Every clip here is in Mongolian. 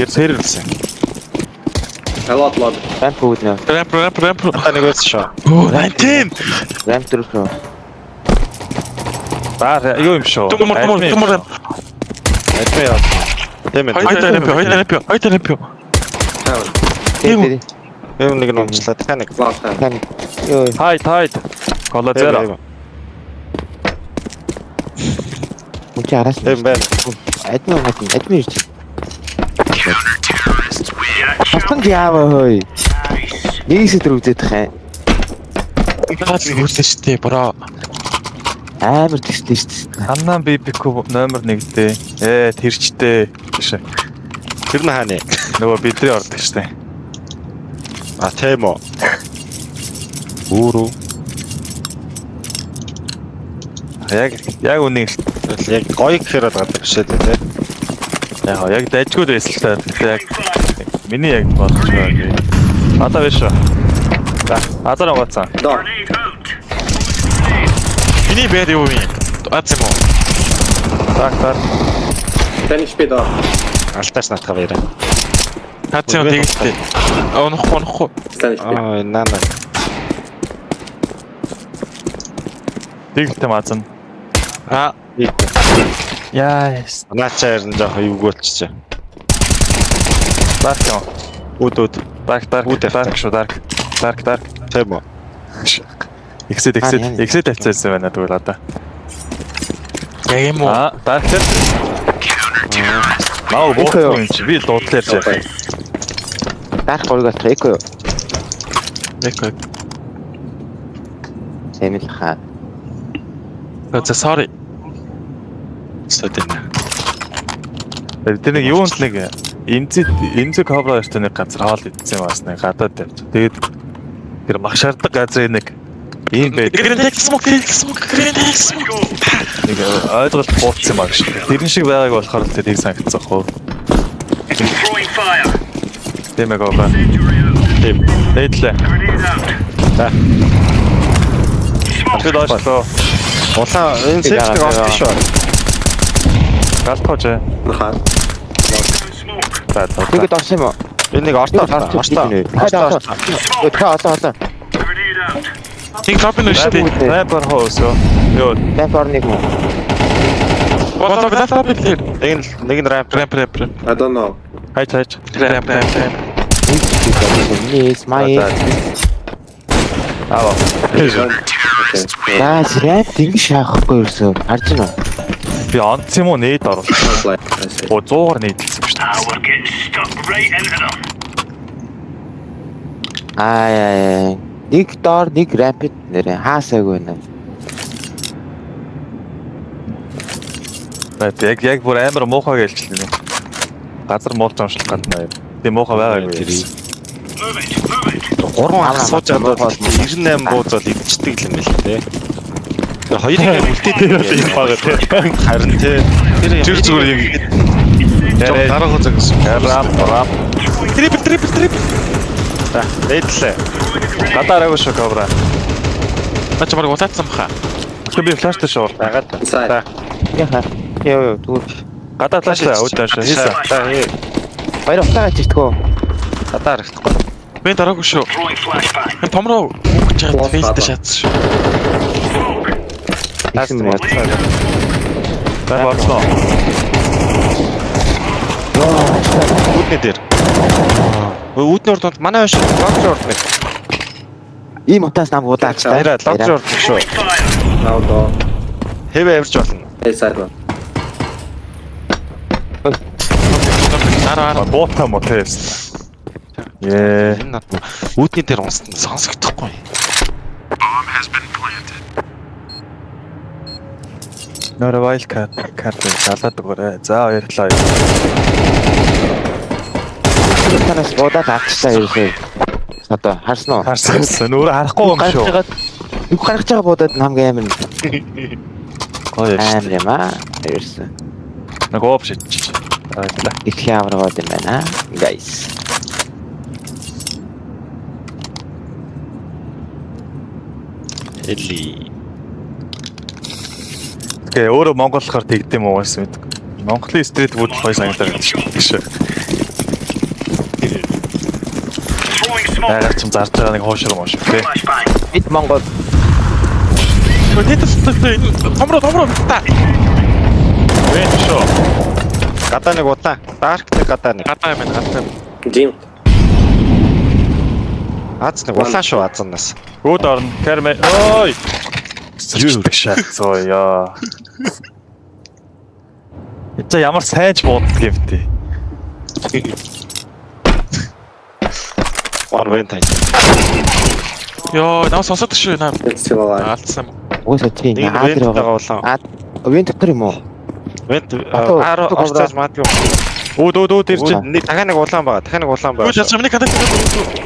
Гэр сэрэлсэн. A lot lobby. Рамп үүднэ. Ramp, ramp, ramp. Та нэг байсан шүү. Оо, 19. Рамп дөрөв шүү. За юу юм шүү. Two more, two more, two more ramp. Админ яа. Тийм ээ. Хоёр ramp, хоёр ramp, хоёр ramp. Heaven. Тий, тий. Юм нэг нь унчлаа. Дахиад нэг. Last heaven. Тань. Йоо. Хайд хайд. Кола зеро. Үн чи араас. Тийм байна. Админ админ админ ирж. Хатан яава хөөе. Нэг хэсэг үзээд их юм. Наад нэг хүлээ штэ, bro. Амар төстэй шүү дээ. Ханнаан BBQ номер 1 дээ. Тэр чтэй. Тийш. Тэр нь хааны? Нөгөө бидний ордог штэ. А тийм үү. Өөрөө. Яг яг үнийг Тэгэл яг гоё гэхээр бол гадаг биш ээ тий. яг яг дайжгүй байсан л та. Тэгэхээр яг миний яг бодож байгаа. Одоо биш үү? За, азар угаацсан. Door. Миний байр юу юм? Аз юм уу? Так так. 10 HP door. Алтаач наатах баяраа. Аз юм тэгэлтэй. Онохгүй, онохгүй. 10 HP. Аа наа наа. Тэгэлтэй маазна. Аа, Яа, Наачаа ярин жоох эвгүй болчихжээ. дарк юм. Үд үд. Дарк дарк Үүд дарк шүү дарк. Дарк дарк. Тийм үү. Exit exit Аа, яа. exit тавьчихсан байна тэгвэл одоо. яг юм уу? Аа, дарк дээр. Наа буухгүй юм чи би дуудлаа ярьж байна. Дарах гурыг олох эко юу? Эко. Сайн л хаа. За sorry. Сод энэ. Тэр нэг юунд нэг эмзэг эмзэг кобра хоёртой нэг газар хоол идсэн юм бас нэг гадаад тавьж. Тэгээд тэр мах шардаг газрын нэг ийм байдаг. Grenade smoke, grenade smoke, grenade smoke. Нэг ойлголт буутсан баг шүү. Тэрэн шиг байгааг болохоор л тэр санагдсан хөө. Тийм ээ гоо. Тийм. Дээдлээ. За. Би доошлоо. Улаан энэ сефтиг орсон шүү. Галтгооч. Наха. За за. Тэгээд орсон юм уу? Энэ нэг орто орто орто. Орто. Өтгөө олон олон. Нэг лобби нэ штэ. Рэпер хоосоо. Йоо, Рамп орно нэг юм уу? Лобби, лобби дээр. Нэг нь нэг нь рамп. Ramp, ramp, ramp. I don't know. хайж хайж. Ramp, ramp, ramp. Миний смай. Аа. Okay. Наа рамп ингэж шаахгүй ерөөсөө. Харж байна уу? Би онц юм уу нээд оруулсан. Not like I see. Оо 100-аар нээдлсэн шүү дээ. We're getting stuck right into them. Аа яа яа. Нэг доор нэг rapid нэрээ хаасаагүй байна. Бат яг яг бүр амар муухай гэлчлээ. Газар муулж уншлах гадна юм. Тийм муухай байгаагүй. Тэр Move it, move it. гурван ах сууж байгаа бол 98 бууз бол идчихдэг юм байл тээ. Тэр хоёрыг үлдээд Тийм байгаа тийм. Харин тий. Тэр Тэр зүгээр яг жоо дараа хуцаа гэсэн. Рап рап. Triple, triple, triple. За, дээдлээ. Гадаа араагүй шүү кобра. Наач баг улаацсан баха. Тэгэхээр би флаш дэш уур. Дагаад. Inside. За. Яха. Йоо ёо зүгээр. Гадаа флашлаа үүд доош хийсэн. За, хий. Баяр утаагаа чиртгөө. Гадаа харагдахгүй. Би дараагүй шүү. Throwing flashbang. Энэ томроо мөнгөж чад фейстэй шатсан шүү. Тэгсэн юм уу? За болцсон. Үүдний дээр. Өө үүдний урд манай хойш лонжер урд нэг. Ийм утаас нам удаач та. Баяраа лонжер урд нэг шүү. Fire. Now door. Хэвээ авирч болно. Inside one. Дараа дараа. Буута мó тест. Ее. Энэ над үүдний дээр унсан сонсогдохгүй. Нөр wild card карт залаад өгөөрэй. За баярлалаа. Танаас удаад авчихлаа ерөөсөө. Одоо харсан уу? Харсан. Нүрэ харахгүй юм Гарч шүү. байгаа. Нүх гарч байгаа будаад нь хамгийн амар Гоё юм. амар юм аа. Ерөөсөө. Нэг ооп шидчих. Баярлалаа. Их амар гоод юм байна. Guys. Эли. Тэгээ өөрөө монголохоор тэгдэм юм уус мэд. Монголын стрит фуд гоё санагдаад байна шүү. Throwing smoke. Байгаар чим зарж байгаа нэг хуушрам уу шүү тий. Flashbang. Бид Монгол Тэтэс энэ томроо томроо та. Вент шүү. Гадаа нэг удаан. Dark нэг гадаа нэг. Гадаа юм байна гадаа. Дим. Аз нэг улаан шүү азанаас. Гүүд орно. Карме. Ой. Юу шатцоо яа. За ямар сайн ч бууддаг юм бэ? One vent хай. Йоо, нам сонсоод шүү нам. It's still alive. Алдсан юм. угаасаа тийм Нэг аа vent тэр байгаа байгаа. улаан. Аа вент дотор юм уу? Vent Атуу, аар атуу орцоож магадгүй. Үүд үүд үүд ирж байна. Нэг дахиад нэг улаан байгаа. Дахиад нэг улаан Юу байгаа. чадчих миний гадаа.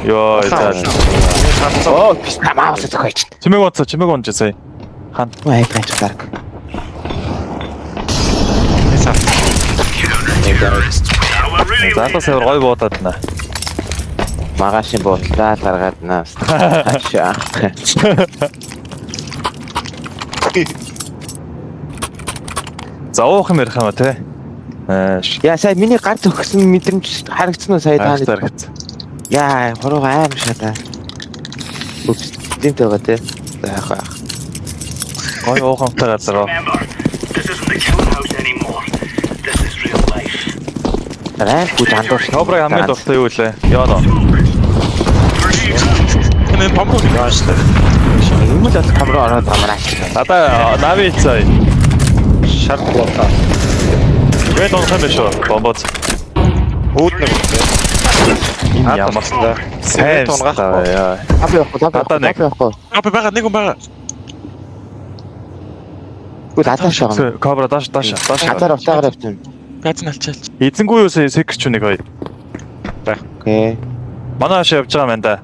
Йоо за. Шатцсан. Оо биш тамаас зохиоч. Чимээг унцаа, чимээг унж сая. Хан. Ай гайч дарк. Now we're really Залуу савар гой буудаад наа. Магаашин буудлаа л гаргаад наа. Хашаа. За уух юм ярих юм а те. Аа. Яа сая миний гар төгсөн мэдрэмж харагдсан уу сая та нар? Харагдсан. Яа хурууга аим шалаа. Үпс дэмт байгаа те. За яах вэ? Гой уух юмтай газар оо. Remember, this isn't the kill house anymore. This is real life. Аим гүж андуурч. Кобра хамгийн дуртай юу лээ? Яа нөө. Grenade out. Энэ томроо Яашлаа. Юм л бол камера ороод байгаа юм. Надаа нави цай. Шар улаан. Вент унах юм биш үү? Бомбоц. Үүд нэг үлдээ. Энэ ямар да. сайн Унгаахгүй. яа. Капи явахгүй, капи Надаа явахгүй, нэг. капи явахгүй. Капи байгаа нэг хүн байгаа. Гү татааш байгаа. Кобра доош доош доош. Газар утаагаар явчихна. Газ нь алчаалч. Эзэнгүй юу секэр ч нэг хоёр. Окей. Манай хашаа явж байгаа юм байна да.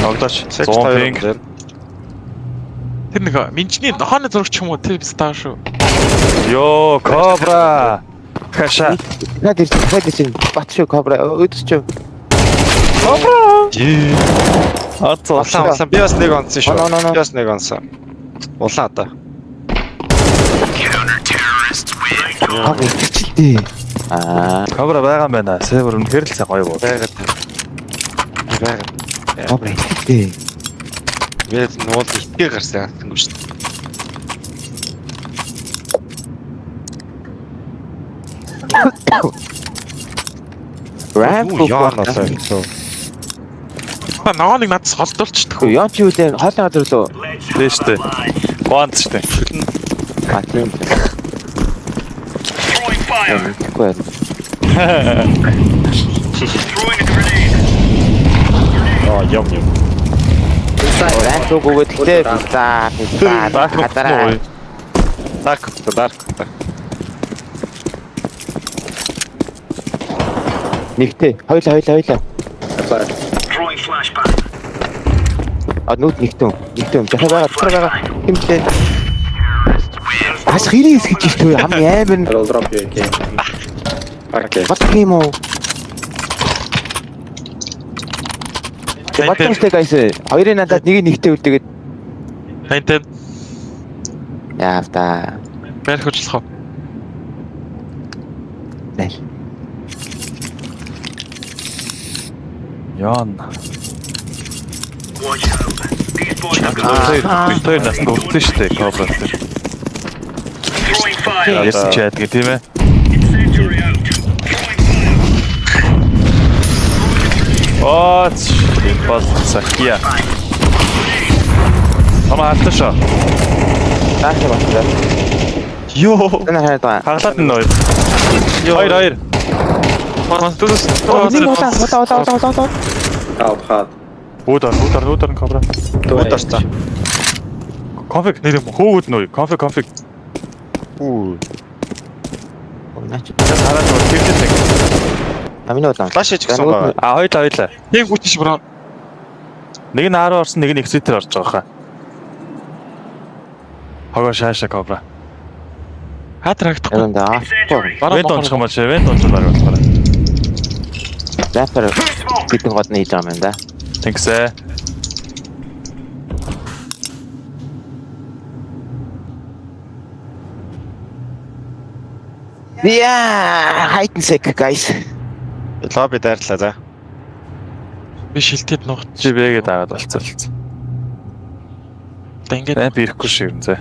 Ногдооч. Секс 100 хоёр пинг. дээр. Тэр нэг минчний нохооны зурагч юм уу тэр стаа шүү. Йоо, Кобра. Хаша. Наад ирсэн, наад ирсэн. Бат шүү кобра. Өдөс чи. Кобра. Ацаа. Улаан улаан би бас нэг онсон шүү. Но, но, но. Би бас нэг онсон. Улаан одоо. Кобра итгэжлээ. Аа, Кобра байгаа юм байна. Сэвэр үнэхээр л сайн гоё боо. Байгаад. Байгаад. кобра итгэжлээ. Би нуул итгээ гарсан хатангүй шүү дээ. Рамп Юу яа болоо гэсэн. Та ногооныг надад холдуулчихдаг. Яа чи юу лээ? Хоолны газар лөө. Let's Тэ штэ. Гуант штэ. А тийм. throwing fire. Тэгэхгүй байна. Throwing a grenade. Аа юм юм. Inside. Рамп өгөөд гэхдээ за за Дарк газараа. Dark dark. Нэгтэй. Хоёлаа хоёлаа хоёлаа. Flash. Throwing flashbang. А нүд нэгтэн. Нэгтэн. Жахаа байгаа, дотор байгаа. Хэмтлээ. Бас хэрэг хэсгэж иртүү хамгийн амар нь I will drop you again. Окей. бодох юм уу? Бодох гайс. Хоёрын надад нэг нэгтэй үлдээгээд 80 яав та. байр хөрчлөх уу? Нэл. Ян. Watch out. These boys have got Бид хоёр насанд хүрсэн штэ Кобра дээр. throwing fire. Ярьсан чи яадаг тийм ээ. Incendiary out. Throwing fire. Оо, бол сакия. Ама хатсан шоо. Тааш батлаа. Йоо. Энэ хараад байгаа. Хаглаад нь нөө. Хоёр хоёр. Нэг удаа удаа удаа удаа удаа. Out hard. Үүд ор, үүд ор, үүд ор Кобра. Two Үүд A. орсон. Конфиг нэр юм. Хөөгд нөө. Конфиг конфиг. Үу. Наач. Хараад нөө тэрдэл нэг. Амин удаан. Флаш хийж гисэн байгаа. А хоёлаа хоёлаа. Тийм гүйтэн ш бро. Нэг нь 10 орсон, нэг нь exit-ээр орж байгаа хаа. Хогоо шааша Кобра. Хатар харагдахгүй. Яран да. Бараа Вент унчих юм бол шээ, вент унчих баг болохоор. Рэпер бидэн гол нь хийж байгаа юм да. Тэнгисээ. Yeah, hide and seek guys. Лобби дайрлаа за. Би шилтэд нуух. Чи Б-гээ дагаад болцсон. Одоо ингээд Рамп ирэхгүй шиг юм зэ.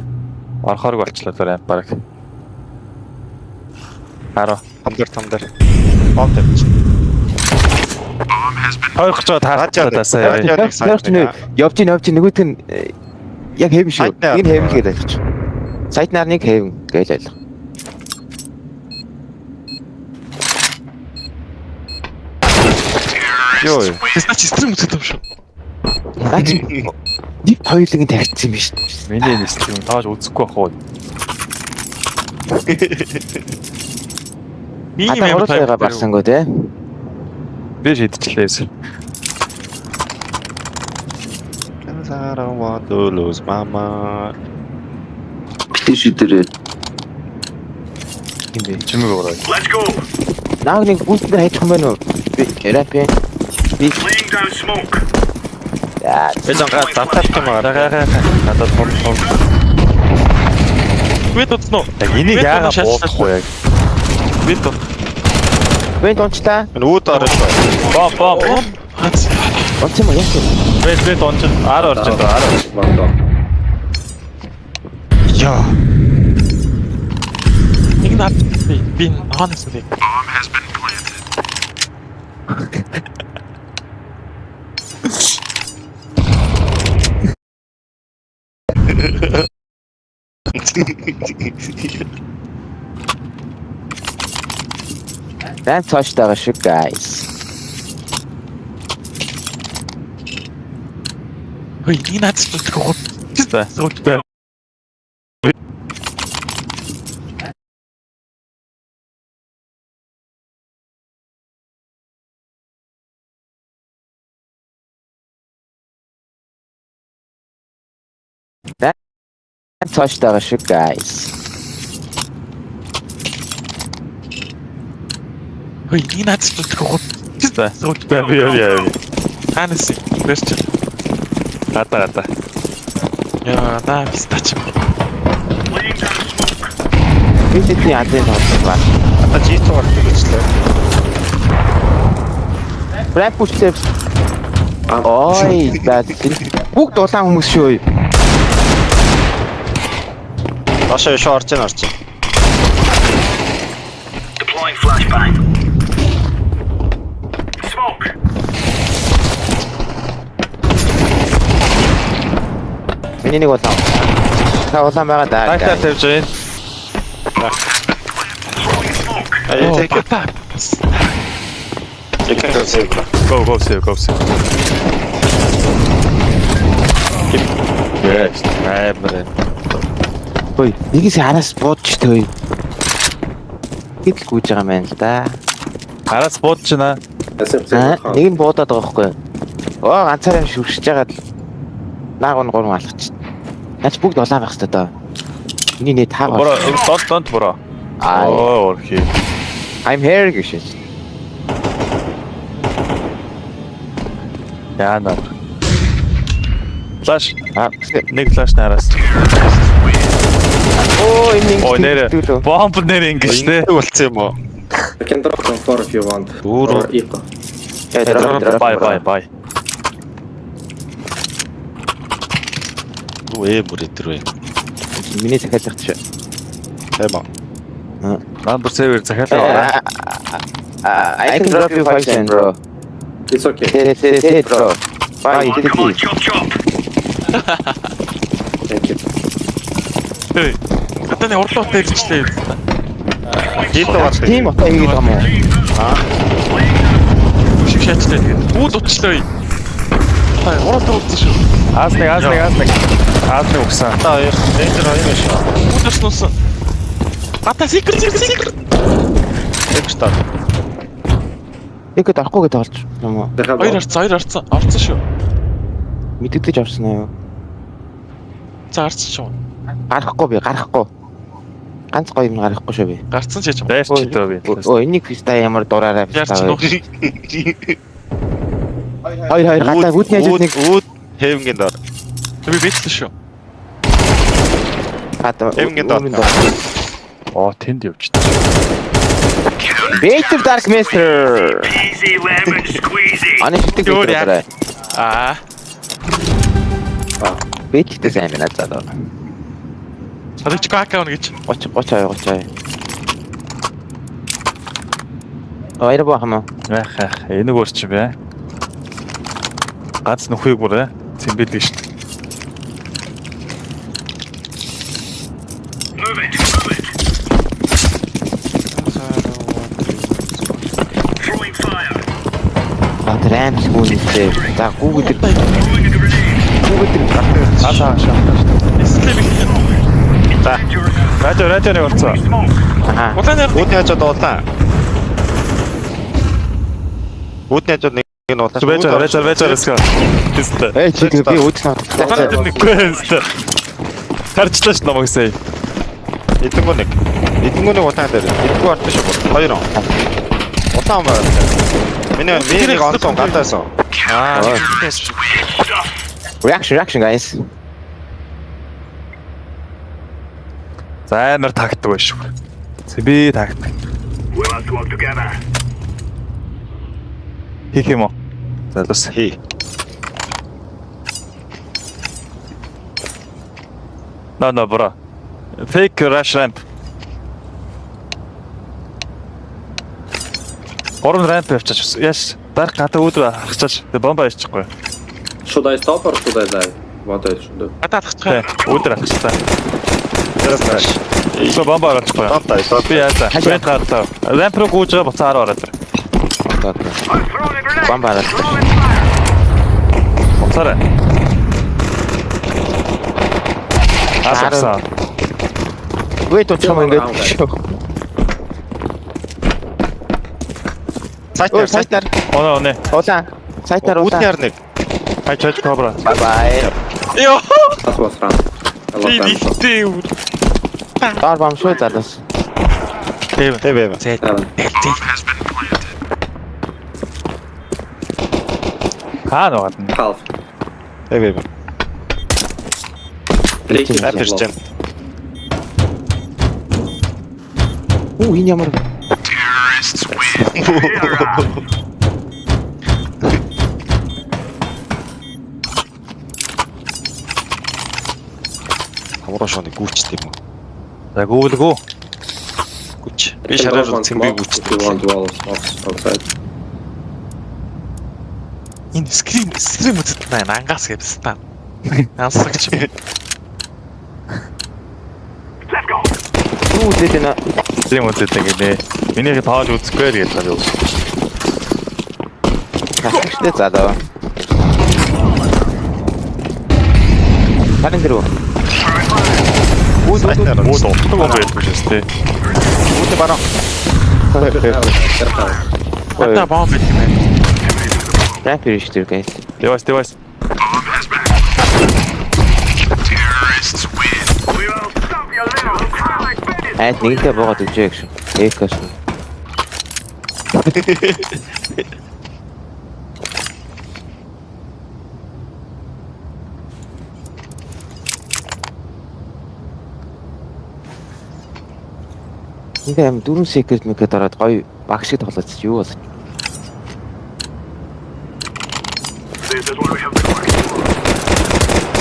Орохоорг болчлоо тэр рамп бараг. 10. Том дээр том дээр. Бом тавьчих. Хоёр гэж таарч таасаа яа. Явж нэ явж ийн явж ийн нөгөөт нь яг heaven шүү. Энэ heaven л гэж ойлгоч. Сайт нар нэг heaven гэж ойлго. Йоо. Тэс чи стрим үзэх юм шүү. Наа чи нэг хоёулыг нь тавьчихсан юм биш. Миний энэ стрим тааж үзэхгүй байх уу? Би Одоо юм урал байгаа барсангүй те. Би шийдчихлээ. Cause I don't want to lose my mind. Битэн шүдэрээ. Тийм бэ. Чимэг ураа. Let's go. Нааг нэг бүгд дээр хайчих юм байна уу? Би рэп би Laying down smoke. яа Би зангаа татах юм аа. Га га га. Надад том том. Бид утсан уу? Яг энийг яагаад буудахгүй яг. Бид ут. Вент ончлаа. Энэ үүд орно шүү. Бом бом. Хац. Онцсон юм уу яах юм? Бэт бэт онч ар орж байна ар. One dog. Яа. Нэг наад би хаанаас бэ? Bomb has been planted. Вент цооштойгоо шүү guys. Хөөе, нэг наад ч гоо. За. За. Вент цооштойгоо шүү guys. Хөөе, нэг наад ч гоо. За. За би яа яа. Хаанаас юм? Бэрч. Гада гада. Яа, наа пистач. Laying down smoke. Би тэдний азын тоглох ба. Одоо G2 гардаг гэжлээ. Рэп бүчлээ. Ой, за бүгд улаан хүмүүс шүү. Доошоо шоо орж ийн орж ийн. Deploying flashbang. Smoke. Миний нэг улаан. Та улаан байгаа даа. Тактаар тавьж байна. Throwing smoke. Аа take it. Бата. You can go save. Go go save go save. Yes. Амар. Хөөе, нэгээс араас буудч төө. Гэтэл гүйж байгаа юм байна л да. Араас буудаж байна. SFC. Аа, нэг нь буудаад байгаа байхгүй юу? Оо, ганцаараа шүршиж байгаад л нааг нь гурван алгач. Наач бүгд улаан байх хэрэгтэй доо. Миний нэ та Bro, don't don't bro. Аа, Оо, орхи. I'm here гэж. Яана. Флаш. Аа, Нэг флаш нараас. оо, энэ Ой ингэ нэр. лөө. Бомб нэр ингэж те. Ингэдэг болцсон юм уу? I can drop on floor if you want. Өөр Or eco. Бай бай бай. Юу ээ бүр өдр вэ? Миний захиалгах шүү. Тийм үү. Number 7 захиалга. I can drop you 5 cent bro. It's okay. Тэ тэ bro. Bye. Come on, chop chop. Thank you. Хөөе. Одоо нэг урлуу утаа ирчихлээ. G2 гардаг. Тийм утаа хийгээд байгаа юм уу? Үшиг шаачлаа тэгээд. Үүд утчлаа. Та урлуу утсан шүү. Аз нэг аз нэг аз нэг. Аз нэг өгсөн. Та хоёр. Danger хоёр юм шүү. Үүд орсон. Бата секрет секрет секрет. Тэг та. Тэгэхэд орохгүй гэдэг болж юм уу? They have Хоёр bomb. орсон, хоёр орсон. Орсон шүү. Мэдэгдэж орсон уу? За орсон шүү. Гарахгүй би, гарахгүй. Ганц гоё юм гарахгүй шүү би. Гарцсан ч яж юм. Дайрч дөө би. Өө, энийг фиста ямар дураараа Яарч фиста. нөх. Хоёр хоёр гадаа гүдний хажууд нэг үүд хэвнгийн дор. Би бэлтлээ шүү. гадаа. Хэвнгийн дор. өмнө дор. Оо тэнд явчихсан. Better Dark Master. Easy lemon squeezy. Аны шилдэг Юу Better яа? дараа. Аа. Better-тэй сайн байна залуу. Сарч какаун гэж. 30 32 32. Хоёр боо хам. Яах яах. Энийг өөр чи бэ? Ганц нөхийг бүр э. Цэмбэлэг шүү дээ. Move it. Move it. Throwing fire. А тэр аим гүнтэй. За гүүгэл Throwing a grenade. гүүгэл Аа цааш. Эслээ бих. За. Радио радио нэг орцоо. Smoke. Аа. Улаан яар. Үүдний хажууд улаан. Үүдний хажууд нэг нь улаан. Байж байгаа байж байгаа байж байгаа let's go. Тэстэ. Эй чи тэр би үүдс Улаан дээр нэг. Тэстэ. Харчлаа ш намайг сая. Эдэнгүү нэг. Эдэнгүү нэг улаан дээр. Эдэнгүү орсон шүү. Хоёр он. Улаан байна. Миний миний нэг онсон гадаасан. Аа. Reaction reaction guys. За амар тактик байх шүү. Цэби тактик. We must work together. Хийх юм уу? Залуус. Хий. No no bro. Fake rush ramp. Гурван ramp явчихаж. Яш дарк гадаа үүдэр харахчаач. Тэгээ бомба яачихгүй. Should I stop or should I die? What I should do? Гадаа алхах. Тэ үүдэр алхчихлаа. Тэрээс нааш. Эсвэл бомба оруулахгүй. Бомба. Би яалаа. Хашаа. Би гарлаа. Ramp руу гүйж байгаа буцаа хараа ороод ир. I'm throwing a grenade. Бомба хараад. Throwing fire. Буцаарай. Асуусан. Үгүй тутам ингээд шүү. Сайт Өө сайтар Оноо оноо. улаан. Сайтар Үүдний улаан. хар нэг. Хаж хаж кобра. Bye bye. Йоо. That was run. I Би lost them. нэгтэй үр. Доор бом шүү залуус. Тийм. Тэв эв. Зэ. Seven. Хаана байгаа юм? Half. Тэв эв. Three kills. Рамп ирж байна. Үу энэ ямар Хамруу шооны гүйчтэй юм уу? За гүйлгүү. Гүч. Би шараар цэмбий If you гүчтэй. want wall of smokes outside. Энэ скрин стрим үздэг байна. Ангаас гэвс та. Ансагч. Let's go. юу үзээд байна? Тийм үзээд гинэ. Миний тоож үзэхгүй л гэж байгаа юм. Хаштай залуу. Харин дэрүү. Үүд үүд Үүд утдаг юм байдаг шээ тий. үүд бараа. Гадаа бомб байдаг юм байна. Рамп ирж шүү guys. Девайс девайс. We will stop your little chronic business. Айд нэгэнтээ буугаад өгчээ гэж. Экос. Ингээ аим 4 секунд мэхэд ороод гоё баг шиг тоглож юу бол. This is what we have been working for.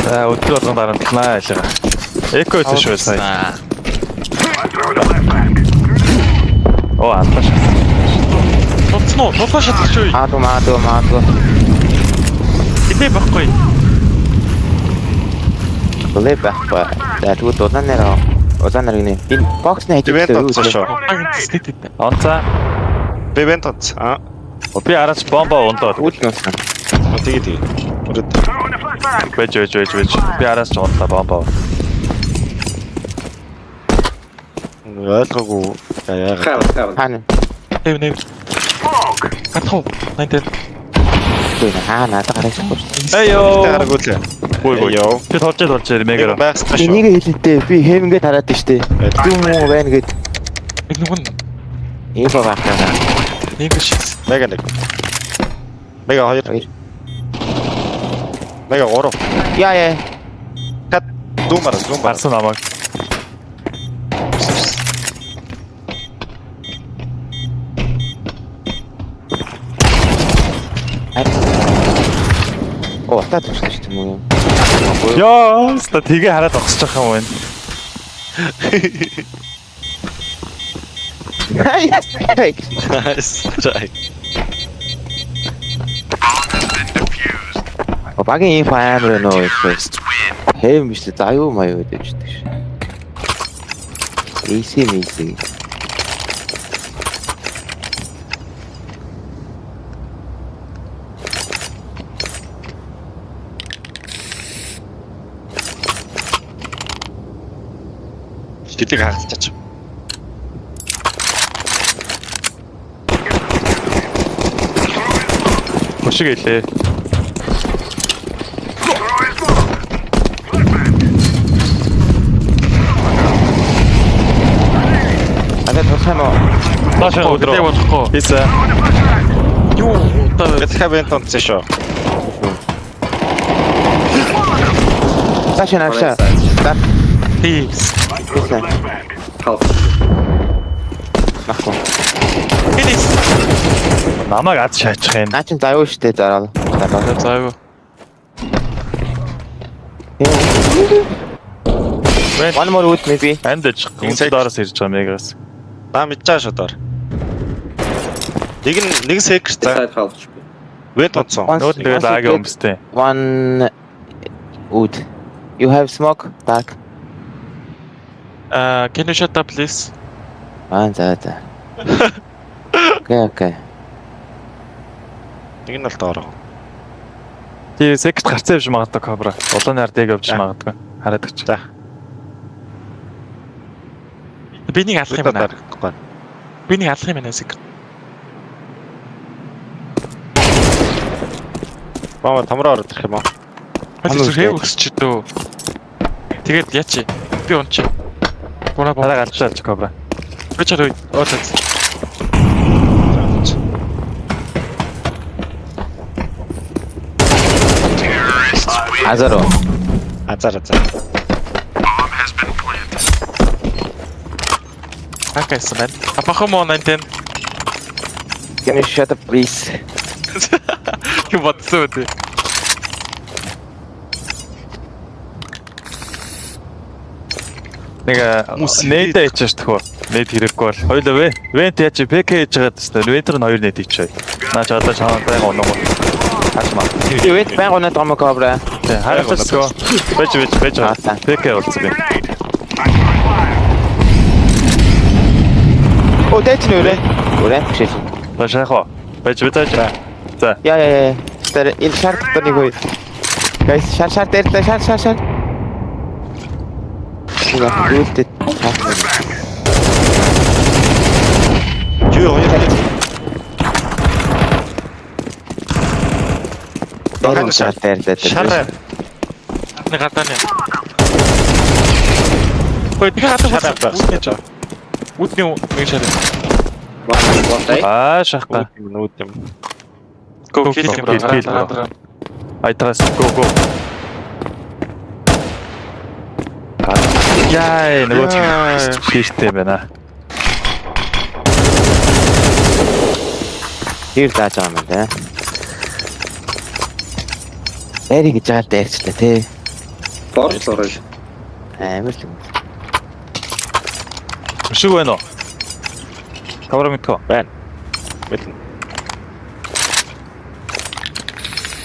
За өдөр болгон дарамтлаа яалаа. Эко байсан шүү сая. I'm throwing a flashbang. Оо аллаа шээ. Тулцсан уу? Тулаа шатах шүү. Маадуу маадуу маадуу. Хилээ байхгүй. Лээ байхгүй. За тэгвэл улаан нэр улаан нар гинэ. Энэ боксны хажууд Бивент онцсон шүү. Улаан гэстэй дээ. Онцаа. Бивент онц. Аа. Би араас бомба унлаа. Үл нуусан. Тэгээ тэгээ. Өрөөд. Throwing a flashbang. Бэж бэж бэж бэж. Би араас ч унлаа бомба. Ойлгоогүй. Яагаад. Heaven, heaven. Хаана? Нэв нэв. Smoke. Гадах уу? 8 дээр. Үгүй хаа надад гарах шүү дээ. Эйо. Гараагүй лээ. Гүй гүй. Йоо. Би толж толж мегэр. Байх ёстой Би шүү. нэг хэлэнтэй би хэмнгээ тараад штэ. Зүм муу байна гэд. Нэг нүгэн Инфо байхгүй. нэг шигс. Мега нэг. Мега хоёр. Хоёр. Мега гурав. Яа яа. Кат зумар зумар. Гарсан намайг. Оо, утаа төвчлээ шүү дээ юм. Йоо, ста тэгээ хараад огсож байгаа юм байна. Nice. Nice try. Багийн инфо амар нөө. Хэм биш л заюу маяу гэж байдаг ш. Easy easy. Шилэг хагалчаач. Хөшиг хэлээ. Надад тусах юм уу? Доош өдрөө. Тэ болохгүй. Хийсэ. Юу удаа Бэлхэ бент онцсон шүү. Цааш наашаа. За. Тийс. Хийсэн. Half. Нахгүй. Финиш. Намайг ад шаачих юм. Наа чин заюу штэ зараа. Зараа. За юу. One more wood maybe. Анд аж. Үнс доороос ирж байгаа мегаас. Наа мэдж байгаа шүү доор. Нэг нь нэг секрет за. Inside half HP. Вент онцсон. One Нүүд тэгээд one аг secret, өмстэй. One wood. You have smoke dark. Аа, can you shut up please? Аа за за. Okay okay. Нэг нь бол доор. Тий, секрет гарцсан явж магадгүй кобра. Улааны ард яг явж магадгүй. Хараад өгч. За. Би нэг алах юм байна. Дарахгүй. Би нэг алах юм байна секрет. Мама тамраа ороод ирэх юм уу? Хөл зүрхээ өксч дөө. Тэгээд яачи. Би унчи. Буна боо. Хараа галзуу алж кобра. Би чараа уурлаа. Азаро. Азар азар. Хакайсан байна. А пахомо 9 Can you shut up please? Юу бодсон бэ? Нэг нээдэ хийчих төхөө. Нээд хэрэггүй бол. Хоёлоо вэ. Вент яаж ПК хийж байгаа гэсэн. Вентер нь хоёр нээд хийчихье. Наа ч одоо чамаа байг унаг. Хаашмаа. Би вэт байг унаад байгаа юм кобра. Тий, харагдчихгүй. Бэж бэж бэж. ПК болсон би. Оо дайч нөрөө. Өрөө биш. За шахах уу. Бэж бэж зааж. За. Яа яа яа. Тэр энэ шар дотор нэг үе. Guys шар шар дээр л шар шар шар. Нэг үлдээ. Юу хоёр Дээр шар дээр дээр. шар Нэг гадааны. Хөөе би гадаа шар байх. Үдний нэг шар. One, one day. Аа шахах. Нүд юм нүд юм. Go Kill, kill kill, kill, bro. Айтраас go go. Яа, нөгөө шиштэй байна. Тэр зааж байгаа юм байна. Эри гэж байгаа дайрчлаа тий. Force already. Амар л юм. Өшөг байна уу? Кобра мэдхүү. Байна. Мэднэ.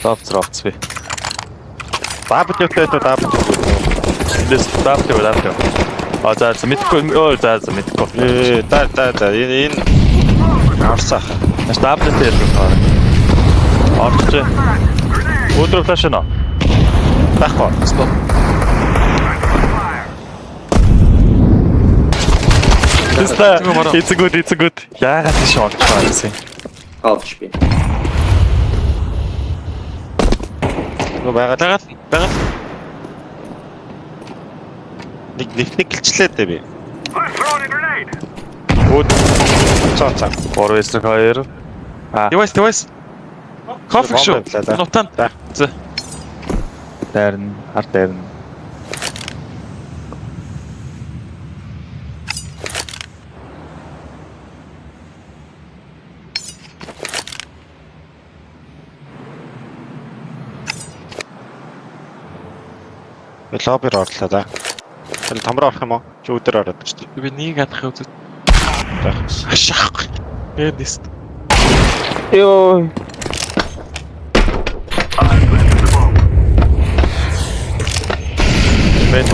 Топц ропц би. W-тэй дүү W. Эндээс W W. А за за мэдхгүй. Өө за за мэдхгүй. Ээ за за за энэ энэ авсах. Наш W-тэй ярьж байгаа. Орч. Өдрөө флаш нэ. Байхгүй. Стоп. Тэстэ. It's good, it's good. Яагаад тийш орж байгаа гэсэн. Half HP. Нөгөө байгаа Дагаад дагаад нэг нэг нэг гэлчлээ дээ би. Үүд Цоо цаа. 3 эсрэг 2. А Девайс девайс. Кофе шүү. Нутан. За. За. дайрна, хар дайрна. Би лоббир орлоо да. Тэр тамраа орох юм уу? Чи өдөр ороод ирчих. Би нэг адах үзээ. За. Ашаахгүй. Би нэст. Йоо. Бэт.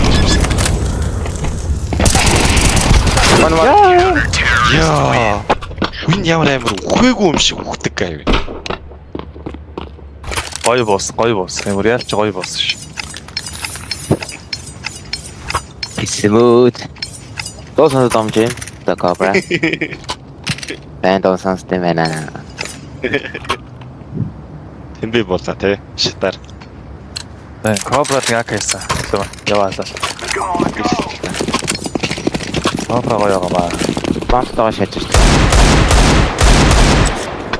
One one. Яа. Хүн ямар амар үхээгүй юм шиг үхдэг гай. Гоё босс, гоё босс. Ямар ялч гоё босс ш. Smooth. Дуу сонсод юм чи. The Cobra. Бэн дуу сонсд юм байна. Тэмбэ болоо те. Шатар. Тэ Кобра нэг ак хийсэн. Яваалаа. Кобра гоё байгаа маа. Бамптайгаа шатж шүү.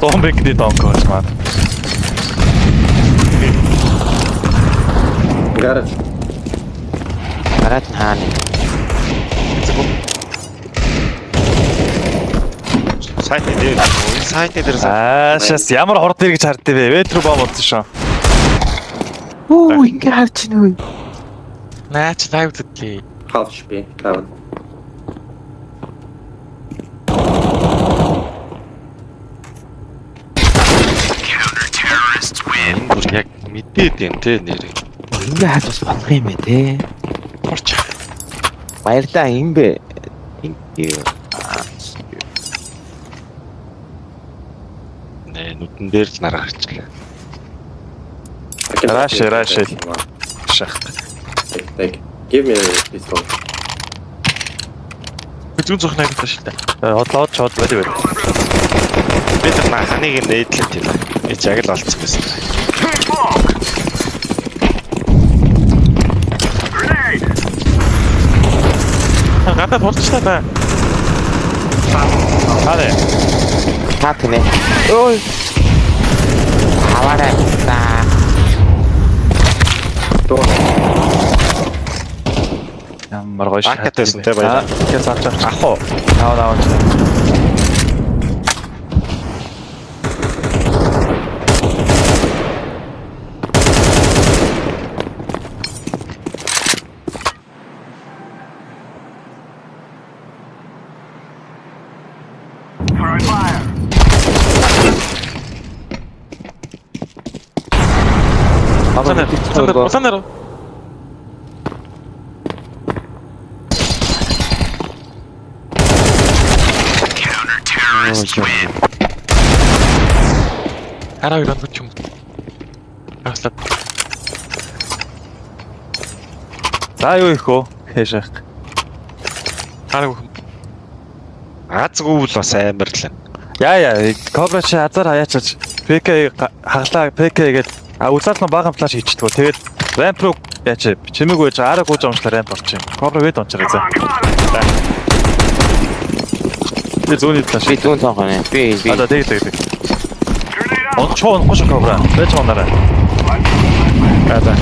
Зомбигний донк болж маа. Гараж. Гараад нь хаана? Сайт дээр. Сайт дээр Аашаас ямар хурд ирж харддаг вэ? Ветру бом болсон шүү. Үу, ингэ харж байна үү? Наа чи лайв үзлээ. Half HP. Heaven. Энэ бүр яг мэдээд юм те нэрээ. Ингэ харж бас болох юм бэ те. Орч. Баярлаа юм бэ. Thank you. Нэ нүдэн дээр л нараа харчлаа. I can Rush, take rush. it. Шах. Take, take. Give me a pistol. Би зүүн зурх найдаа шилтэй. Хотлоод чод байд байд. Би тэр ханыг нээдлээ тийм. Эч яг л олцсон байсан. Гадаад хурцлаа та. Хаа. Та тэнэ. Ой. Аваарай. Та. Door. Ямар гоё шат. Акат байсан те баяр. Тэгэхээр цааш авч. Ах уу. Наа наа. Улаанаар. Улаанаар. Хараа хоёр онгоч юм. Агслаад. За юу их үү? Хээш ах. Хараа хөх. Азгүй л бас амар л. Яа яа, Кобра чи азар хаяачаач. ПК хаглаа ПК гээд а үзаал нь бага флаш хийчихдэг. Тэгээд рамп руу яач чимээгүй байж араа гүйж амжлаа рамп орчих юм. Кобра вэд ончраа за. Би зүүнний флаш. Би зүүн цонхоо нэ. Би. А за тэг тэг тэг. Ончоо онгүй шүү Кобра. Байж онорой. За за.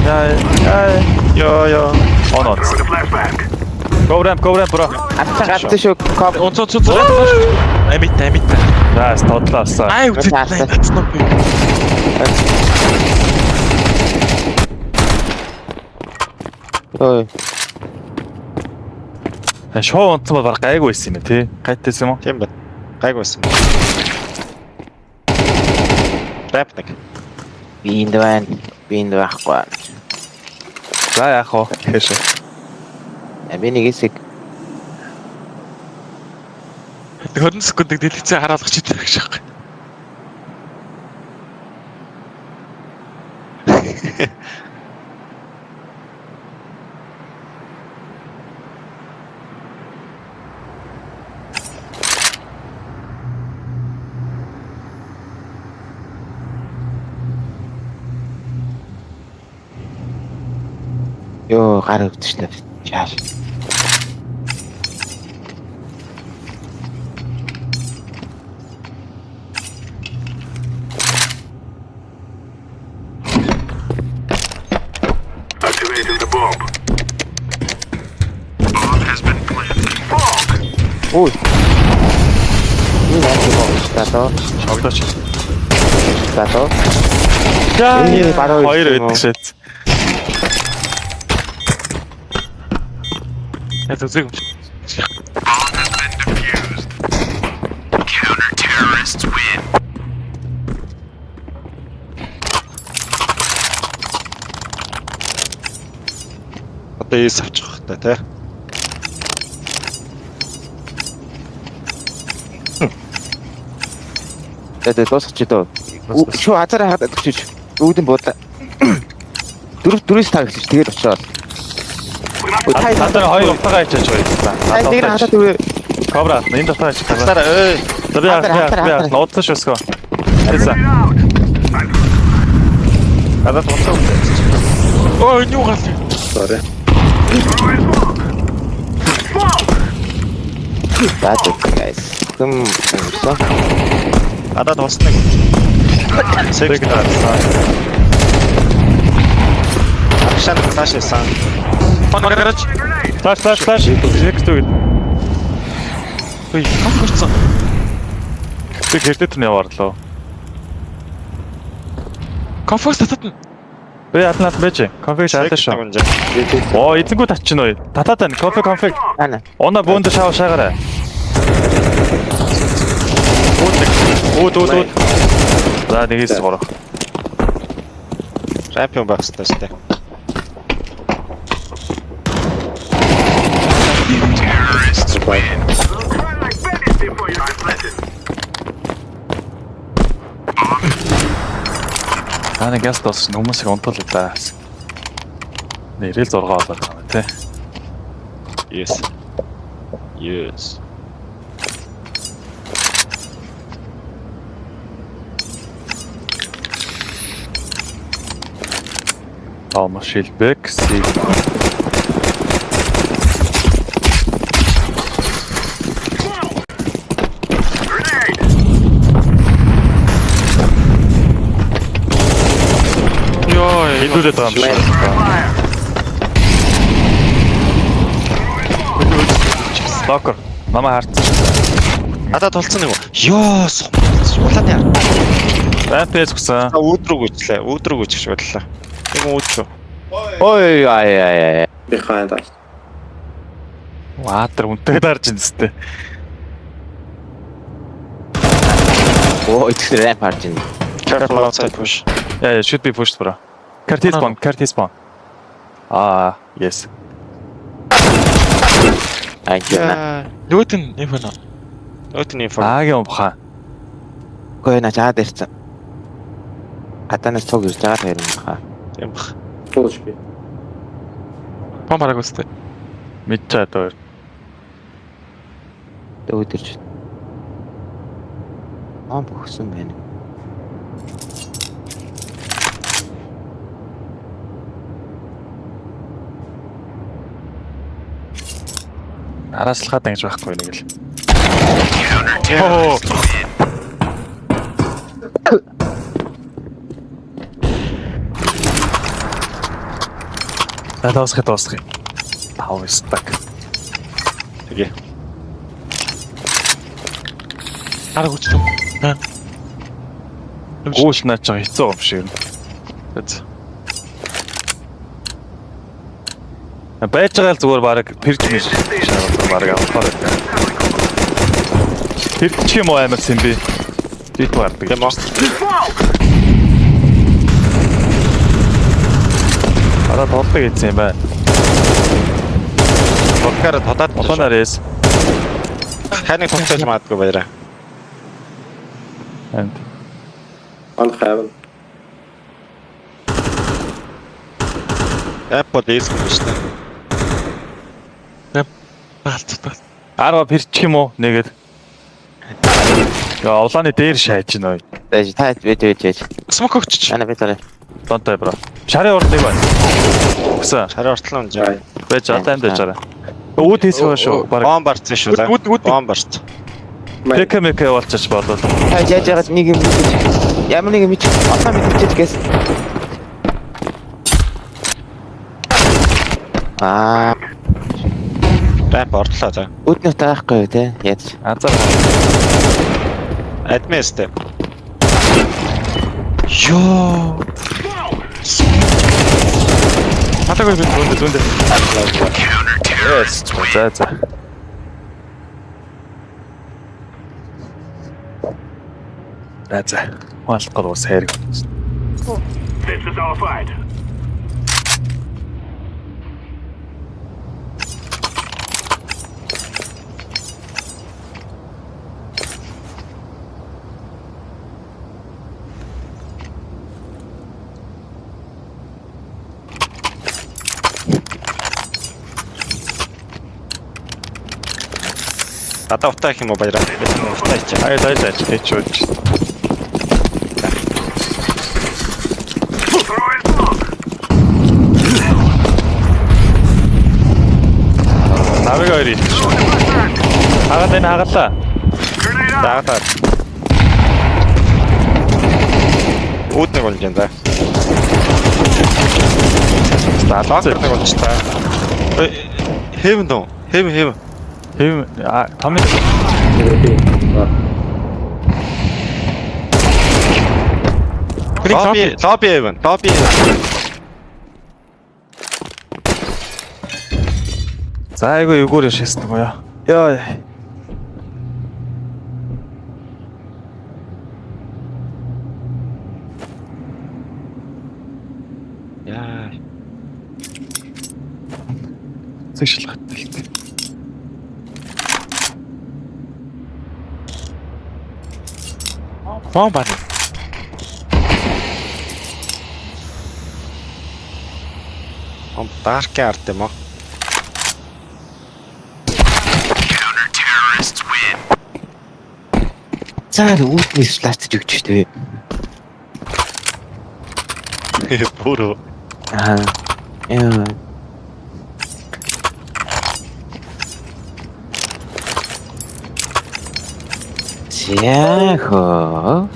Яа яа. Йоо ёо. Он он. Go ramp, go ramp bro. Ацсан гацсан шүү. Коб. Онцоо онцоо. Амит амит. За, тодлоо. Ай үзээ. Татсан би. Ой. Шоу онцсон бол баг гайгүй байсан юм тий. Гайтайсан юм уу? Тийм байна. Гайгүй байсан. Рэп нэг. Би энд байна. Би энд байхгүй. За яах вэ? Хээш. Би нэг хэсэг 20 секундыг дэлгэцээ хараалгах чи тэр гэж аахгүй. Йоо гар өвдөжлөө. Чааш. Activating the bomb. Bomb has been planted. Bomb! Ой. Энэ яаж юм бэ? Тоо. Шогдооч. За тоо. За Ээ, баруун хоёр ирсэн юм уу? байдаг шээ. Яг үзег юм. Одоо эс авчих та тий. Тэгээ дуусчих дөө. Шүү азараа хаад өгчөөч. Үүдэн буудлаа. 4 4-5 эхэлж тэгээд очроод. Та хоёр утгаа хийчихэж байна. Та нэг хатаад үгүй. Кобра энэ дотор хийчих. Тасараа ой. За би би нуудлаа шүү өсгөө. Хэлсэн. Надад тулсан. Ой, энэ юу гал. Sorry. Бад guys. Хүм юмсан. Надад тулсан нэг. Сек таарсан. Акшан цааш исэн. Гараж. Флаш флаш флаш. Зек зүг. Ой, конкурцсан. Би гэртээ тэр яваарлаа. Конфорт татна. Би яатан над байж. Конфиг шаардсан шүү. Оо, эзэнгүү татчихна уу? Татаад байна. Конфиг конфиг. Ана. Уна бөөнд шаа шаагаарай. Үүд үүд үүд. За нэгээс гурав. Рампион байх хэрэгтэй шүү дээ. Аа нэг газ дууссан хүмүүсийг унтуулъя да. Нэрэл 6 болоод байгаа юм тий. Yes. Yes. Томас Шилбек, Сиг. Йоо. Хэдүүлээд байгаа юм шиг. Локер. Намаа харцсан шүү. Надад тулцсан нэг. Йоо, сум. Улааны хар. Рампейж гусан. Та үүд рүү гүчлээ. Үүд рүү гүчих шиг боллоо. Нэг үүд шүү. Ой ай ай ай. Behind us. Ваа, тэр үнтэй дарж ин зү. Оо, итгэл рамп харж байна. Careful outside push. Yeah, yeah, should be pushed bro. Curtis spawn, Curtis spawn. Аа, yes. Аа, яа. Нөгөөт нь инфо наа. Нөгөөт нь инфо. Аагийн умха. Үгүй наа чаад ирсэн. Гадаанаас цуг ирж байгаа тэр юм баха. Тийм бах. Full HP. Пом хараг үстэй. Мэдчихэд өөр. Өөд ирж. Аа бөхсөн байна. Араслахад ингэж байхгүй нэг л. Оо. За дуусгах дуусгах. Тав стак. Тэгээ. Хараг үчлээ. Аа. Гүүл наач байгаа хэцүү юм шиг. Тэц. Байж байгаа л зүгээр баг перж мэж шаардлага баг авахар байдаг. Перч юм уу амар сэмби. Дит гардаг. Тийм үү? Араа тоглох гэсэн юм байна. Подкаар тодаад Улаанаар эс. Хайныг тулцаж магадгүй баяраа. Энд. One heaven. Apple эс юм шүү дээ. Баалцдаг. Арва перчих юм уу? Нэгэд. Яа, улааны дээр шааж гинэ. Байж та бэж бэж бэж. Смок өгч. Ана би тарай. Донтой бро. Шарын урд нэг байна. Өгсөн. Шарын уртлан унжаа. Байж одоо амьд байж байгаа. Үүд хийсвэ шүү. Бараг Бомб барцсан шүү дээ. Үд, үд, үд. Бомб барц. ПК МК болчихж болвол. Та яаж яагаад нэг юм мэдчих. Ямар нэг юм мэдчих. Одоо мэдчихэж гэс. Аа, Рамп ордлоо за. үүднээ таахгүй те. Яаж. Азар. Админ сте. Йоо. Хатаг би Зүүндэ зүүндэ. Yes. За за. За за. Хаалт гол ус хайрг. This is our fight. Надаа утаа их юм уу баяраа. Утаа ичээ. Аяа зай зай. Эч үуч. Throwing smoke. Навыг хоёр ич. Хагаад энэ хагалаа. Grenade out. Заагаад. Үүд нэг болж байна за. За Локер нэг болж та. Хэвэн дөө. Хэвэн хэвэн. Хэм том Лобби лобби хэвэн. Лобби хэвэн. За айгу эвгүүр шээсэн гоё. Йоо. Яа. Зэг шалгах тэлт. Бомб байна. Ом дарк арт юм уу? За үүдний флаш гэж өгч штэ. Бүрөө. Аа. Яа. Яхо.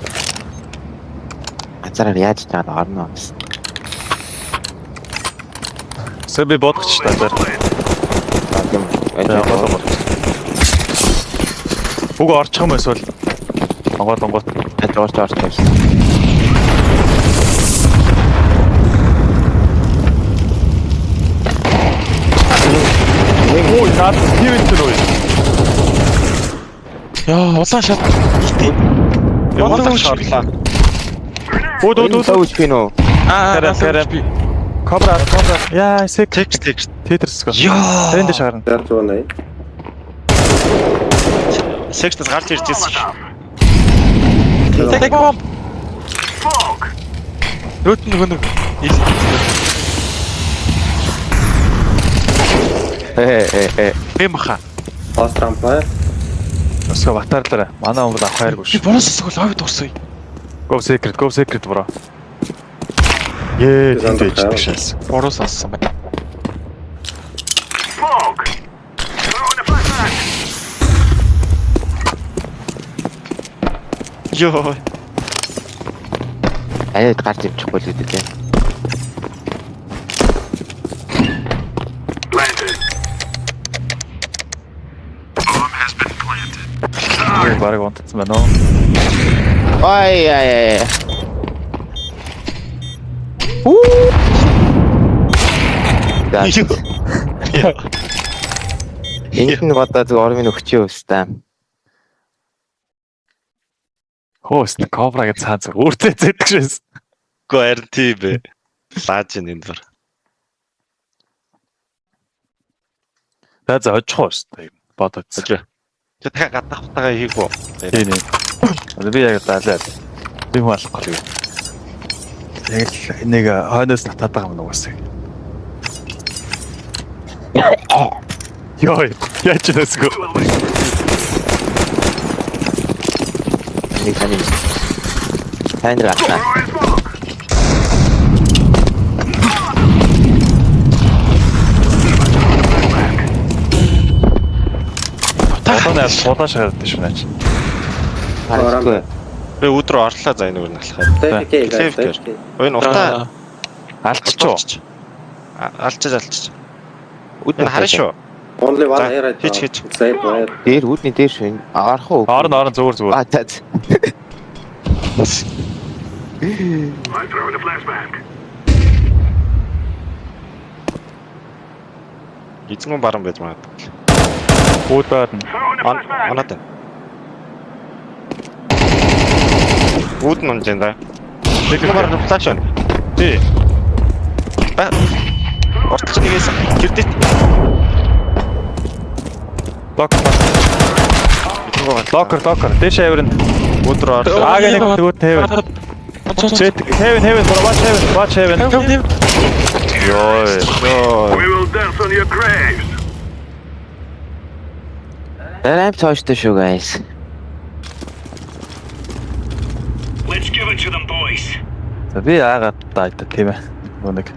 Ганцаараа яаж таад орно гэсэн. Сэ би бодгоч та зар. Тийм. Онгоолгоо. Уг орчих юм эсвэл онгоол онгоол. Орч орч орч. Ой, наад хэвэн тэр үе. Яа, улаан шат. Итээ. Улаан шорлоо. Үүд үүд үүд. Сууж би нөө. Аа, Караа, караа. Кобра, кобра. Яа, сек. Текст текст. Тетрсгөө. Йоо. Тэрэн дэш харна. That's one A. Секстээс гарч ирж ирсэн шүү. Тэг бомб. Smoke. Рөт нөгөө нэг. Э э э. Бэм баха. Last ramp fire. Өсгөө батарлаарай. Манай хүмүүс авах хайргүй Би шүү. бонус эсвэл овид урсаа. Go secret, go secret bro. Ее, тэнд ээждэг шээс. Буруу сонссон байна. Smoke. Throwing a flashbang. Йоо. Арайд гарч ирчихгүй л гэдэг тийм. Planted. Bomb has been planted. Бараг унтцсан байна уу? Ой яа яа. Уу. Энд нь бодоо зөв ормын өгчөө өстэй. Хөөс кобра гэж цаан зүг өөртөө зэдэг шээс. Үгүй харин тийм бэ. Лааж ин энэ бүр. За за очих уу шүү. Бодоод. Хожоо. Чи дахиад гадаах утагаа хийх үү? Тийм ээ. Одоо би яг далаа. Би хүн алахгүй л. Яг л нэг хойноос татаад байгаа юм угаасаа. Йой, яаж нэсгөө. Нэг таны. Танд гарна. Throwing smoke. Одоо нэр суулаа шахаад шүү наач. Харахгүй. Би өдрөө орлоо за энэ үр налахаар. Take K, guys. Save Take K. Ой энэ утаа Алдчихв. Алчиж алчиж. Үүдний Энэ харна шүү. Only one За, A right now. хич, хич. It's A player. Дээр үүдний дээр шүү. Орох уу? Орон орон зүгээр зүгээр. А за. I'm throwing a flashbang. Эзэнгүүн баран байж магадгүй. Үүд байрна. Throwing a flashbang. Оноод байна. Үүд нь унж байна да. Нэг Эзэнгүүн баран флаш байна. Тий. Ба. Урталч нэгээс кредит. Лок. Эзэнгүүн гол. Локер, локер. Дээш авирна. Үүд рүү орлоо. Аа нэг тэгвэл heaven. Чет heaven heaven bro watch heaven watch heaven. Йой. Йоо. We will dance on your graves. Рамп цооштой шүү guys. Let's give it to them, boys. За би аагаад даа тийм ээ. Нөгөө нэг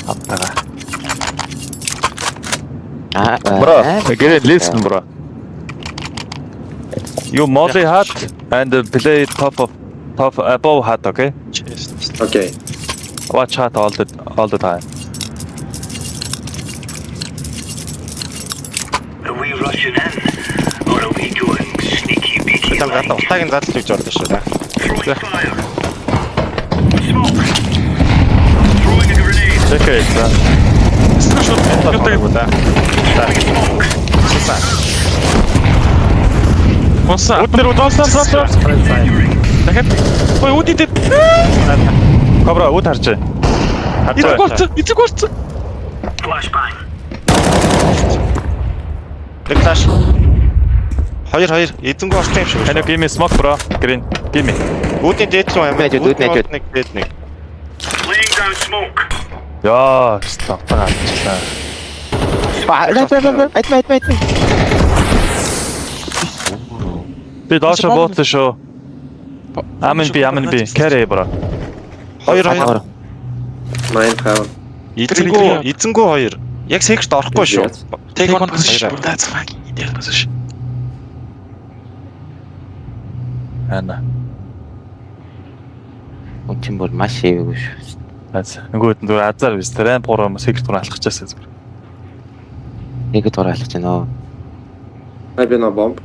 хамтаага. Аа. Bro, get listen bro. You molly hat and play top of top above hat, okay? Окей. Watch hat all the time. Are we rushing in, or are we going sneaky beaky Там гадаа like? утааг нь задлж өгч болно шүү дээ. Throwing fire. Smoke. Throwing a grenade. Check it. За. Эсрэг шууд. Юу да. Throwing smoke. Унсан. Үүд дээр үүд онсон онсон. Incendiary. Дахиад. Ой, үүдий дээр. Кобра үүд харж байна. Харж Эзэг байна. орсон. Эзэг орсон. Flashbang. Нэг флаш. Хоёр хоёр эзэнгүү орсон юм шиг Can you байна. give me smoke bro? Green. Give me. Үүдний дээд рүү амиа. Үүдний үүд, үүдний Нэг дээд нэг. Laying down smoke. Яа, стопгаа авчихлаа. Рамп рамп рамп. Айт айт айт. Би доош бууцсан шүү. Амин би, амин би. Carry bro. Хоёр хоёр. Mine heaven. Эзэнгүү эзэнгүү хоёр. Яг секрет орохгүй шүү. Take one position. Хоёр. That's fucking idiot position. Ана. Үн чинь бүр маш эвгүй шүү. Аз. Нөгөөд нь зүгээр азар биз. Рамп 3 юм секрет 3 алхахчаасаа зүгээр. Нэг дураа алхаж байна оо. Maybe no bomb.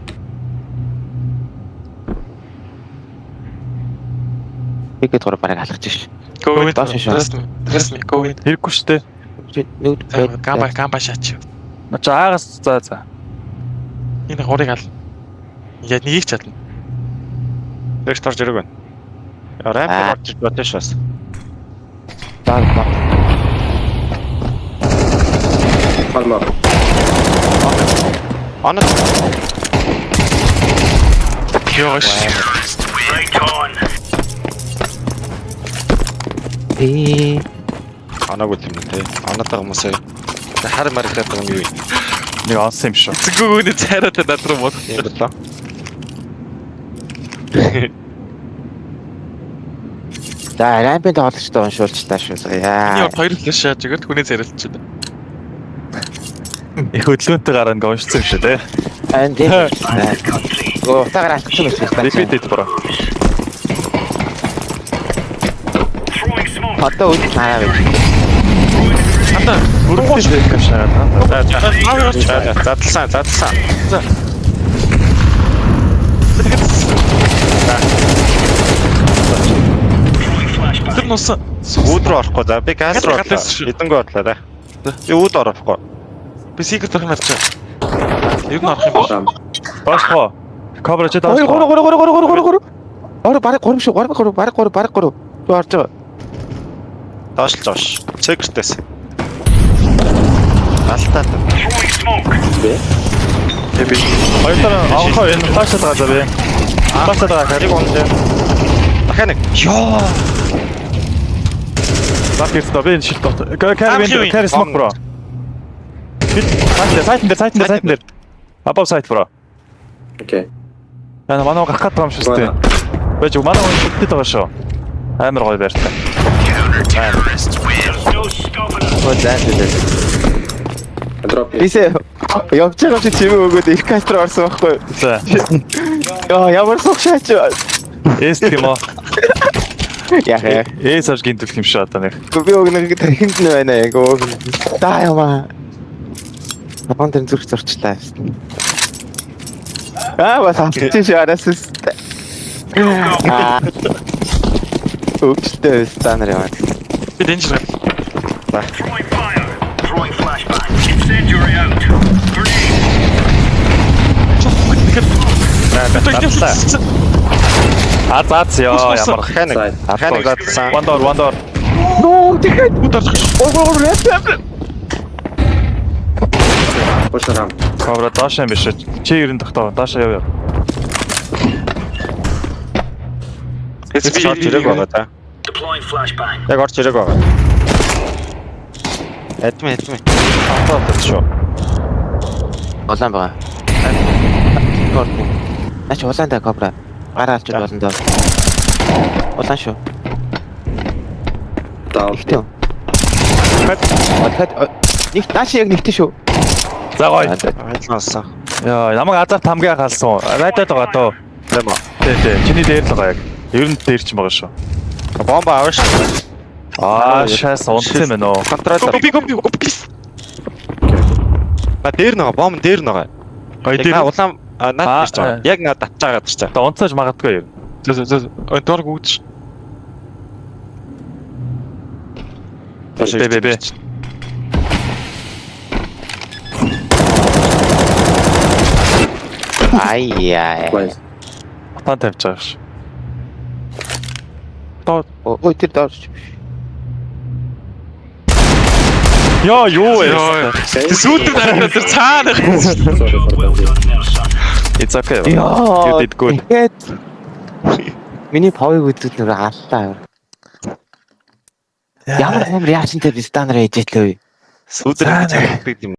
Нэг дураа бараг алхаж ш. Go in. Доош шээ. Trust me. Trust me. Go in. Хэрэггүй шүү дээ. Нэг Гамба гамба шаач. Наа чи аагаас за за. Энэ гурыг ал. Я нэгийг ч чадна. Секрет орж ирэх байна. Рамп орж ирж бодсон шүү бас. Даа даа. One more. Онод Йоош. Right on. Би оноогүй юм те. Оноод байгаа хүмүүсээ хар марагдаад байгаа юм юу юм? Нэг онсон юм шүү. Эзэггүүний цайраад над руу мод. Тийм болоо. За рампын тоглогчтой уншуулчлаа шүү. Миний Яа. хоёр флеш шааж өгöd хүний цайруулчихна. Их хөдөлгөөнтэй гараа ингээ уншсан юм шүү те. Ан тийм. Country. Гоо утаагаар алхацсан байсан. Repeat it bro. Throwing smoke. Одоо үд хараа байж. Throwing a grenade. Хатаа. Өргөж юм шиг аа. За за. Аав орч. За, Задлсан задлсан. За. Throwing flashbang. Тэр нусан. Үүд рүү орохгүй за би газ руу орлоо. Гадаас шүү. Эзэнгүү орлоо да. Би үүд орохгүй. Би секрет орох юм арчаа. Ер нь орох юм бол. Там. Доош хоо. Кобра чи доош. 2 3 3 3 3 3 3. Ороо бараг 3 шүү. 3 3 бараг 3 бараг 3. Юу орж байгаа. Доошлж байгаа ш. Секретээс. Алтаа. Throwing smoke. Би. Би. Хоёр дараа авах энэ флаш байгаа за би. Флаш байгаа. Нэг унж. Дахиад нэг. Йоо. Лак ирсэн би энэ шилт бот. Carry Ам carry smoke bro. Сайтан дээр сайтан дээр сайтан дээр. Above site bro. Окей. Яна манай гарах гээд байгаа юм шүү дээ. Байж манай хүн шилтэд байгаа шүү. Амар гоё байртай. There's no stopping us. Оо за за. I drop you. Бисээ явж байгаа чи чимээ өгөөд их кастр орсон байхгүй. За. Йоо ямар сух шаач. Эс тийм үү? Яа яа. Эс авч гинтүүлэх юм шүү одоо нэг. Би өг нэг тархинд нь байна яг өг. Даа ямаа. Хапан тэр зүрх зурчлаа. Аа бас авчих шүү араас. Аа. Өвчтэй станар яваа. Би дэнжир. Throwing fire. Throwing flashbang. Incendiary out. Grenade. Дадлаа. Аз аз ёо ямар. Дахиад нэг. Side. Дахиад нэг задлсан. One door, one door. Нөө тэгэхэд Бүгд орж ирж. Push ramp. Кобра доош юм биш. Чи ер нь тогтоо. Доошоо яв яв. Хэсэг орж ирээг байгаа да. Deploying flashbang. Яг орж ирээг байгаа. Адми адми. Автоо автоо шүү. Улаан байгаа. Наач улаан да кобра. Гараа алж болно доо. Улаан шүү. Down. Ихтэй. Дахиад нэг наач яг нэгтэй шүү. За гоё. Хайдлан олсон. Яа, намайг азар тамгаа халсан. Райдад байгаа дөө. Тийм үү. Тий, тий. Чиний дээр л байгаа яг. Ер нь дээр ч юм байгаа шүү. Бомба авах шүү. Аа, шаас унтсан юм байна уу? Контроллер. Би би би. Ба дээр нэг бомб дээр нэг. Гоё Яг дээр. наа улаан Аа, наад ирж байгаа. Яг наа татж байгаа гэж байгаа. Одоо унтсаж магадгүй юм. Зөө зөө зөө. Ой доор гүйдэж. Бэ бэ бэ. Ай яа. Nice. Утаан тавьж байгаа ш. Доо. Ой тэр доор. Йоо, юу вэ? Йоо. Сүйдэг дарагдаад тэр цаана. Sorry for Well that. done there, son. It's okay. Йоо. You did good. Тэгээд миний повыг үзвэл нөр аллаа. Ямар амар реакшнтэй би станаар ээжэтлээ. Сүүдэр гэж юм.